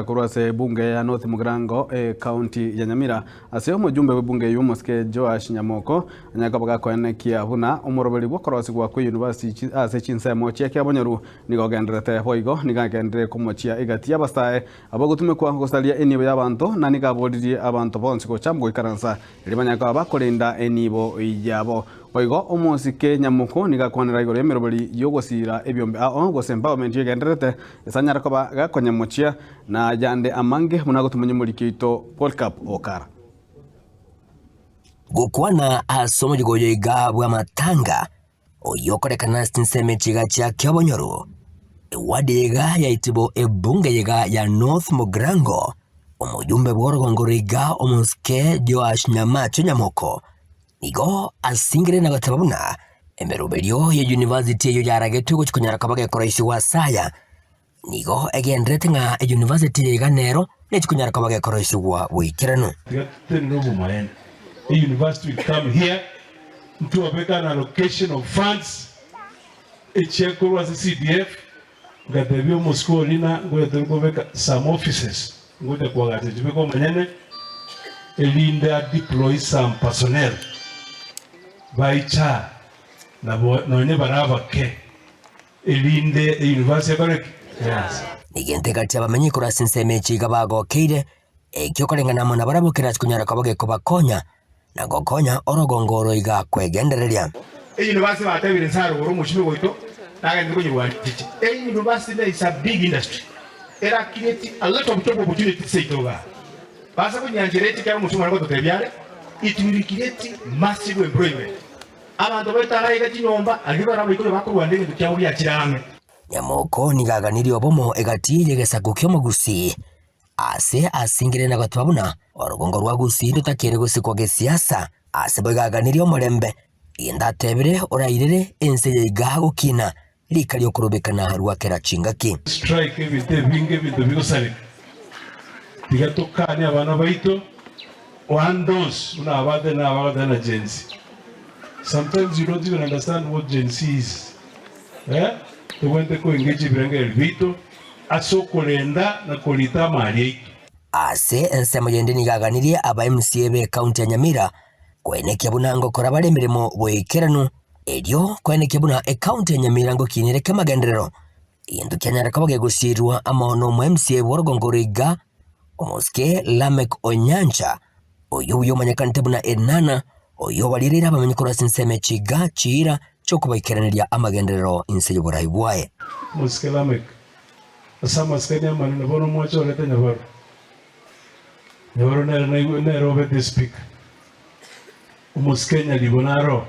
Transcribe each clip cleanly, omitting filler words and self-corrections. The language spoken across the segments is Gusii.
korwa ase ebunge ya North Mugirango ecounty ya Nyamira ase omojumbe bw'ebunge eyio omosike Joash Nyamoko anyare koba gakoenekia buna omoroberi bw'okorosigwa kwe university ase chinsemo chia Kiabonyoru nigo ogendererete boigo nigo agenderere komochia egati y'abasae abagotumekwa gosaria enibo y'abanto na nigo aboririe abanto bonsi gocha goikaransa erio banyare koba bakorenda enibo yabo. Boigo omosike Nyamoko nigo akwanera igoro y'emeroberi y'ogosiira ebiombe ao gose empowerment egendererete ase anyare koba gakonyemochia na ayande amange buna agotumanya omoriki oito Polycarp Okara. Gokwana ase omoyega oyo iga bw'amatanga, oyio okorekana ase chinsemo echi iga chia Kiobonyoru, eward iga ya Itibo ebunge iga ya North Mugirango, omojumbe bw'orogongo oro iga omosike Joash Nyamache Nyamoko, Nigo asingire na goteba buna emeroberio ye university eyio yaragetwe gochia konyara koba gekoroisigwa ase aya, nigo egendererete ng'a eyunivasiti eye iga nero nechi konyara koba gekoroisigwa boikeranu. Tiga totenene obomaene, A university will come here, ntwabeka an allocation of funds echia korwa ase CDF, ngatebia omosike oria ng'a ngocha tore kobeka some offices, ngocha koagacha chibeke omonyene, erinde a deploy some personnel baiche aa, nabo nonye bare abake, erinde e university ekore ki? Eanse. Negento egati abamenyi korwa ase ensemo echi iga bagokeire, ekio okoreng'ana amo nabarabwo kerase konyara koba gekobakonya, na gokonya orogongo oro iga kwegendereria. Eyunivasiti batebire inse arogoro omochie ogoito nagenderete konyerwania chiche. Eyunivasiti is a big industry era create a lot of job opportunities seito igaa. Base konyianchera echi ekero omochie omwane gototebia are it will create massive employment. Abanto baito iga iga chinyomba aria bare abaikoro bakorwania egento kiabo giachire ang'e. Nyamoko nigo aganirie obomo egati y'egesaku ki'omogusii. Aase asingire na goteba buna orogongo rwa Gusii ndotakeire gosikwa gesiasa, ase boigo aganirie omorembe, Gento atebire orairere ense eye iga gokina, rika ri'okorobekana rwa kera chingaki. Strike ebinto ebinge ebinto bigosareka tiga tokanie abana baito one dose buna abate na abagoteba na Gen Z sometimes you don't even understand what Gen Z is eh tobwenerete ko engage ebirengererio biaito ase okorenda na korita amari aito. Ase ensemo yende nigo aganirie aba MCA b'ecounty ya Nyamira koenekia buna ngokora bare emeremo boikeranu erio koenekia buna ecounty ya Nyamira ngokinere kemagenderero egento kianyare koba gegosirwa amo nomo MCA bw'orogongo oro iga omosike Lameck Onyancha oyio buya omanyekanete buna Enana oyio obariereire abamenyi korwa ase ensemo echi iga chiira chiokobaikeraneria amagenderero inse y'oborai bwaye. Omosike Lameck Ase amasikani amanene bono mwachorete Nyabaro. Nyabaro nere naigwe nere obete espeaker. Omosike Nyaribo naro oo,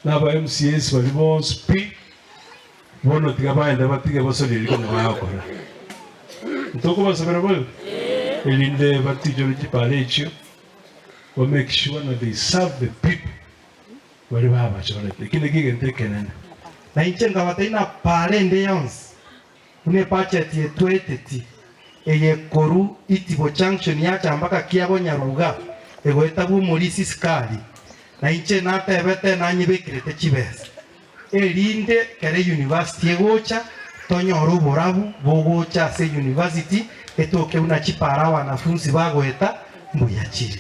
na aba MCAs baria bonsi pi, bono tiga baende batige basorie riria konya bagokora. Ntokobasabera boigo? Erinde batichore chipara echio, ba make sure na they serve the people baria babachorete. Eki nakio egento ekenene. Na inche nkabatebia na paara ende yonsi Buna ebudget etweeteti eye koru Itibo Junction yacha mpaka Kiabo Nyaruga egoeta bw'omorisi Sikari, na inche natebete nanyebekerete chibesa erinde kera euniversity egocha tonyore oborabu bogocha ase euniversity etoke buna chipara abanafunsi bagoeta mbuya chire.